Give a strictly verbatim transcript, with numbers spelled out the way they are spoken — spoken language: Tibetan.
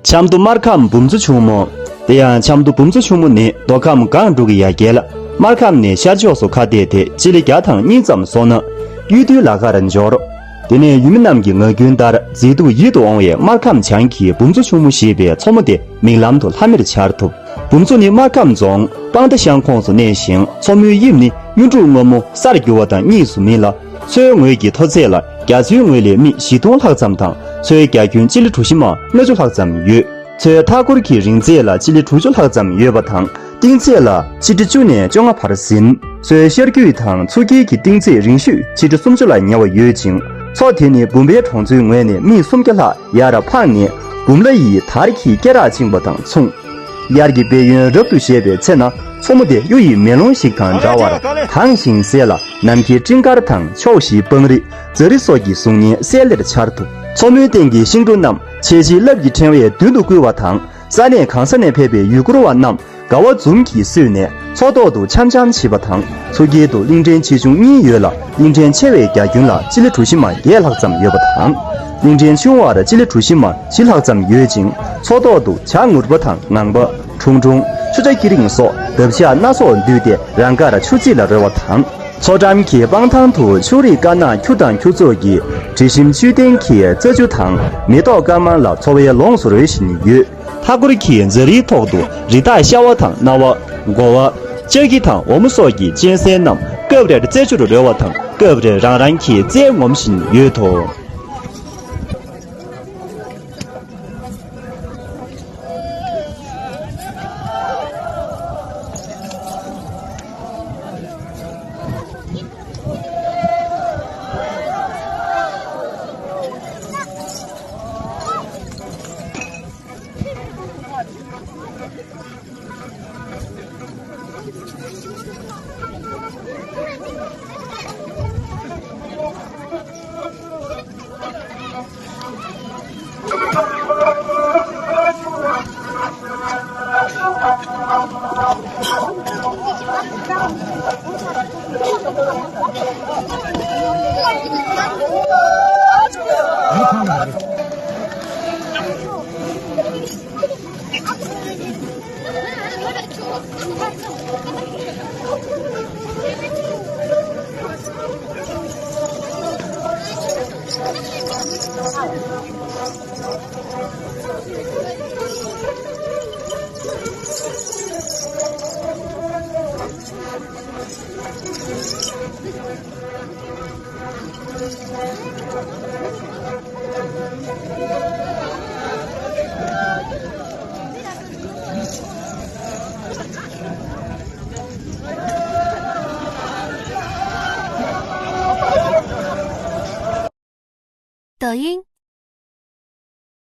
ཆབ་མདོ་སྨར་ཁམས་འབུམ་ཚོ་ཆུང་མོ། དེ་ཡང་ཆབ་མདོ་འབུམ་ཚོ་ཆུང་མོ་ནི་མདོ་ཁམས་སྒང་དྲུག་གི་ཡ་གྱལ། སྨར་ཁམས་ནས་ཤར་ཕྱོགས་སུ་ཁ་གཏད་དེ་སྤྱི་ལེ་བརྒྱ་དང་གཉིས་ཙམ་སོང་ན། གཡུལ་དུས་ལ་ཁར་འབྱོར། དེ་ནས་ཡུལ་མི་རྣམས་ཀྱི་ངག་རྒྱུན་ལྟར་མཛེས་སྡུག་ཡིད་དུ་འོང་བའི་སྨར་ཁམས་བྱང་གི་འབུམ་ཚོ་ཆུང་མོ་ཞེས་པའི་མཚོ་མོ་དེ་མིག་ལམ་དུ་ལྷམ་མེར་འཆར་ཐུབ། འབུམ་ཚོ་ནི་སྨར་ཁམས་རྫོང་སྤང་མདའ་ཤང་ཁོངས་སུ་གནས་ཤིང་མཚོ་མོའི་དབྱིབས་ནི་གཡུ་འབྲུག་སྔོན་མོ་གསར་འགྱུར་བ་དང་གཉིས་སུ་མིན་ལ། མཚོའི་ངོས་ཀྱི་མཐོ་ཚད་ལ་རྒྱ་མཚོའི་ངོས་ལས་སྨི་བཞི་སྟོང་ལྷག་ཙམ་དང་མཚོའི་རྒྱ་ཁྱོན་སྤྱི་ལེ་གྲུ་བཞི་མ་ལྔ་བཅུ་ལྷག་ཙམ་ཡོད། མཚོའི་མཐའ་འཁོར་གྱི་རིང་ཚད་ལ་སྤྱི་ལེ་དྲུག་ཅུ་ལྷག་ཙམ་ཡོད་པ་དང་གཏིང་ཚད་ལ་ཆིག་ཁྲི་བཅུ་ནས་བཅོ་ལྔ་བར་ཟིན། མཚོའི་ཤར་རྒྱུད་དང་མཚོ་དཀྱིལ་གྱི་གཏིང་ཚད་རིང་ཤོས་ཆིག་ཁྲི་སུམ་ཅུ་ལ་ཉེ་བ་ཡོད་ཅིང་། མཚོ་དེ་ནི་བུམ་པའི་གྲོང་ཚོའི་ངོས་ནས་སྨི་སུམ་བརྒྱ་ལྷག་ཡར་འཕངས་ནས་བུམ་ལ་ཡི་དར་གྱི་སྐེ་རགས་བཅིངས་པ་དང་མཚུངས། དབྱར་གྱི་དཔལ་ཡོན་རབ་ཏུ་བཞད་པའི་ཚེ་ན་མཚོ་མོ་དེ་གཡུ་ཡི་མེ་ལོང་ཞིག་དང་འདྲ་བར་གང་ཞིང་གསལ་ལ། ནམ་མཁའི་སྤྲིན་དཀར་དང་ཕྱོགས་བཞིའི་སྤང་རི་རྫ་རི་སོགས་ཀྱི་གཟུགས་བརྙན་གསལ་ལེར་འཆར་ཐུབ། མཚོ་མོའི་སྟེང་གི་ཤིང་འབྲུ་རྣམས་ཆལ་ཆིལ་རླབས་ཀྱི་ཕྲེང་བས་མདུན་དུ་བསྐུལ་བ་དང་ས་གནས་གང་ས་ནས་ཕེབས་པའི་ཡུལ་སྐོར་བ་རྣམས་དགའ་བ་འཛུམ་གྱིས་བསུས་ནས་མཚོ་ཐོག་ཏུ་འཆམ་འཆམ་བྱེད་པ་དང་། མཚོ་དཀྱིལ་དུ་གླིང་ཕྲན་ཆེ་ཆུང་གཉིས་ཡོད་ལ། གླིང་ཕྲན་ཆེ་བའི་རྒྱ་ཁྱོན་ལ་སྤྱི་ལེ་གྲུ་བཞི་མ་བརྒྱད་ལྷག་ཙམ་ཡོད་པ་དང་། གླིང་ཕྲན་ཆུང་བར་སྤྱི་ལེ་གྲུ་བཞི་མ་བཞི་ལྷག་ཙམ་ཡོད་ཅིང་། མཚོ་ཐོག་ཏུ་བྱ་ངུར་པ་དང་ངང་པ། ཁྲུང་ཁྲུང་། ཆུ་བྱ་ཀི་རིང་སོགས་འདབ་ཆགས་སྣ་ཚོགས་འདུས་ཏེ་རང་དགར་ཆུ་རྩིས་ལ་རོལ་བ་དང་། མཚོ་འགྲམ་གྱི་སྤང་ཐང་དུ་ཕྱུགས་རིགས་དཀར་ནག་ཁྱུ་དང་ཁྱུ་ཚོགས་ཀྱི་དྲི་ཞིམ་བཅུད་ལྡན་གྱི་རྩྭ་ཆུ་དང་མེ་ཏོག་དཀར་དམར་ལ་འཚོ་བའི་ལོངས་སུ་རོལ་བཞིན་ཡོད། མཐའ་འཁོར་གྱི་རྫ་རིའི་ཐོག་ཏུ་རི་དྭགས་ཤ་བ་དང་གནའ་བ། མགོ་བ། ལྕགས་ཀྱི་དང་འོ་མ་སོགས་ཀྱི་གཅན་གཟན་རྣམས་སྐབས་རེར་རྩྭ་ཆུར་རོལ་བ་དང་སྐབས་རེར་རང་རང་གི་རྩྭ་ངོམ་བཞིན་ཡོད་དོ།